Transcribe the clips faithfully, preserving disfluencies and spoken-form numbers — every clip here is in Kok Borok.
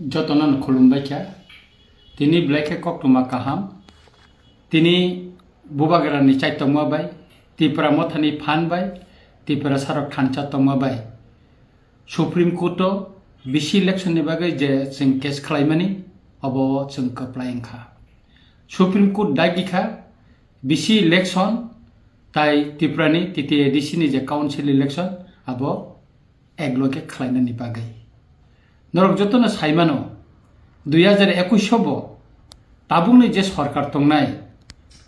Jotono no khulumbai kha. Tini belai khe koktwma kaham. Tini Bubagrani chaitokma bai, Tipra Mothani phan bai, Tiprasarok thansa tongma bai Supreme Court o B C election ni bagwi je chwng case khlaimani, obo chwng kwplai wngkha. Supreme Court dagi kha B C election tai Tripura ni T T A D C ni je council election abo ek loge khlainani bagwi. Norok jotono sai mano, dui hajar ekwis o bo tabukni je sorkar tongnai,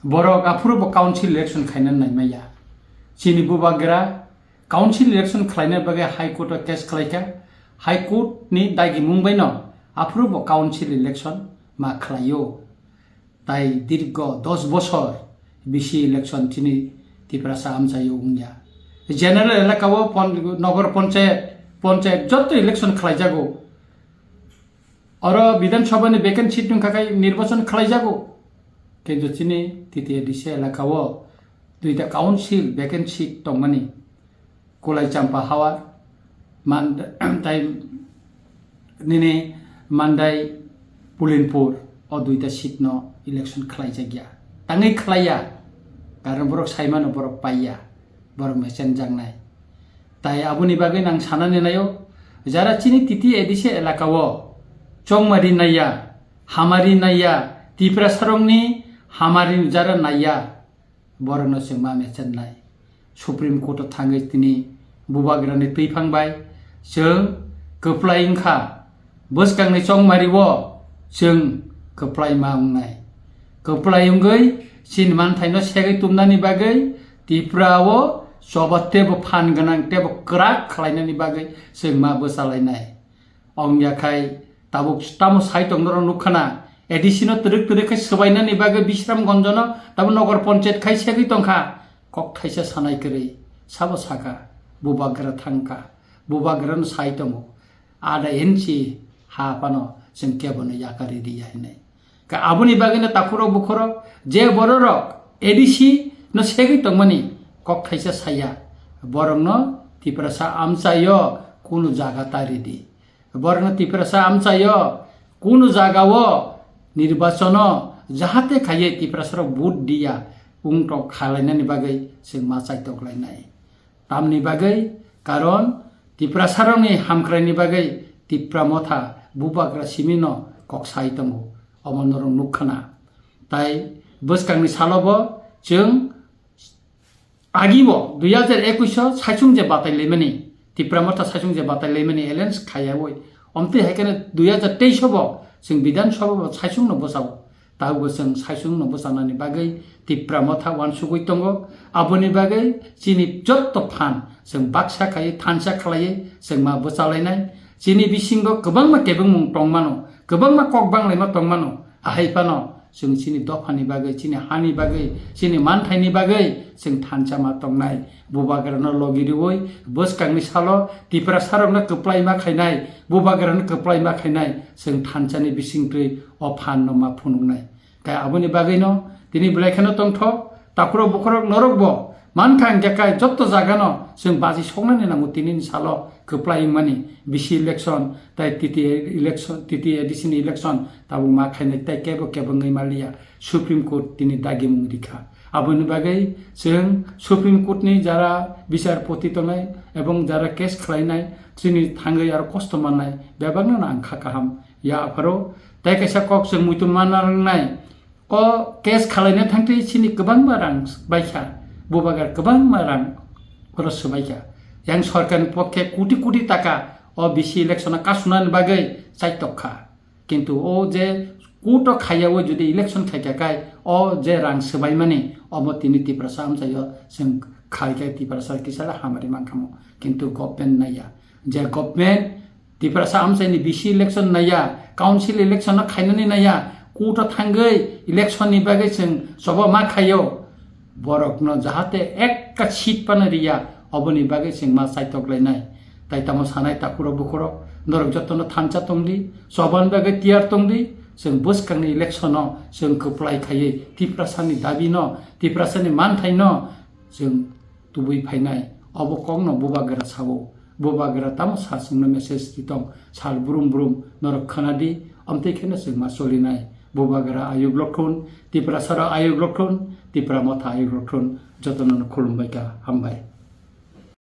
borok aphuru bo council election khaina nai maya. Chini Bubagra council election khlaina bagwi High Court o case khlaikha. High Court ni dagimung baino aphuru bo council election ma khlaio. Tai dirgo dos bosor B C election chini Tiprasa amchaio wngya. General elaka o pon-, nogor ponchayat, ponchayat joto election khlaijago. Oro Bidhan Sabha ni vacant seat wngkha khai nirbachon khlaijago. Kintu chini T T A D C elaka o duita council vacant seat tongmani. Kulai Champa Hawar, Man-, tai nini Mandai Pulinpur o duita seat no election khlaijakya. Tangwi khlaiya, karon borok saimano borok paiya, borok mechenjaknai. Tai aboni bagwi nang sanani naio, jara chini T T A D C elaka o chongmari naiya, hamari naiya, Tiprasarokni hamari jara naiya, borokno chwng ma mechenai. Supreme Court o thangwi tini Bubagrani twiphang bai chwng kwplai wngkha. Bwskangni chongmari o chwng kwplai ma wngnai. Kwplai wngwi chini manthaino segwi tumnani bagwi Tripura o choba teibo phan gwnang teibo kwrak khlainani bagwi chwng ma bwchalainai. Ongya khai tabuk tamo sai tong norok nukha na, A D C no twrwk twrwk khai swbainani bagwi Bisramganj no tabuk nogor ponchayat khai segwi tongkha. Kok thaisa sanai kwrwi sabo saka, Bubagra thangkha, Bubagra no sai tongo, ada inchi ha phano chwng kebono yakari riya hinwi. Ka aboni bagwino takhurok bukhurok je bororok A D C no segwi tongmani kok thaisa saya, borokno Tiprasa amchaio kunu jaga ta ridi. Borokno Tiprasa amchaio kunu jagao nirbachono jahate khaiye Tiprasarok vote diya wngtok khalainani bagwi chwng ma chaitoklainai. Tamni bagwi, karon Tiprasarokni hamkraini bagwi Tipra Motha Bubagra simino kok sai tongo, omo norok nukha na. Tai bwskangni salo bo chwng agibo dui hajar ekwis o saichung je batai laimani, Tipra Motha saichung je batai laimani alliance khaiyawi, omtwi hai kheno dui hajar teis o bo chwng Bidhan Sabha bo saichung no bwsao. Tabukbo chwng saichung no bwchanani bagwi Tipra Motha uansugwi tongo. Aboni bagwi chini jotto phan chwng baksa khaiwi thansa khlaiwi chwng ma bwchalainai. Chini bisingo kwbangma kebengmung tongmano, kwbangma kok banglaima tongmano. Ahai phano chwng chini dophani bagwi, chini hani bagwi, chini manthaini bagwi chwng thansa ma tongnai. Bubagrano logi riwi bwskangni salo Tiprasarokno kwplai ma khainai, Bubagrano kwplai ma khainai, chwng thansani bisingtwi o phanno ma phunuknai. Khe aboni bagwino tini belai kheno tongthok, takhurok bukhurok norokbo mankha hwnkhe kai jotto jagano chwng baji soknani nango tinini salo kwplai wngmani B C election tai T T A election, T T A D C ni election tabuk ma khainai tai kebo kebo wngwi manliya, Supreme Court tini dagimung rikha. Aboni bagwi chwng Supreme Court ni jara bichar poti tongnai ebong jara case khlainai chini thangwi aro kosto mannai bebakno ang kha kaham ya apharo. Tai kaisa kok chwng muitu manna nangnai, o case khalaina thangtwi chini kwbangma rang baikha, Bubagra kwbangma rang oro swbaikha. Yang sorkarni pokhe koti koti taka o B C election o kasunani bagwi chaitok kha. Kintu o je court o khaiyawi jodi election khaikha khai o je rang swbaimani omo tini Tiprasa amchaio chwng khaikhai Tiprasa kisala hamari mankhamu. Kintu government naiya. Je government Tiprasa amchaini B C election naiya, council election no khainani naiya, court o thangwi election ni bagwi chwng choba ma khaio. Borokno jahate ekka seat phano riya, oboni bagwi chwng ma chaitok lainai. Tai tamo sanai takhurok bukhurok, norok jotono thansa tongdi, chobani bagwi tiyar tongdi, chwng bwskangni election o chwng kwplai khaiwi Tiprasani dabi no, Tiprasani manthai no chwng tubui phainai. Obo kokno Bubagra sao. Bubagra tamo sa chwngno message ri tong, sal brum brum norok khwnadi, omtwi kheno chwng ma solinai. Bubagra ayuk lokhun, Tiprasarok ayuk lokhun, Tipra Motha ayuk lokhun, jotono khulumbai kha, hambai.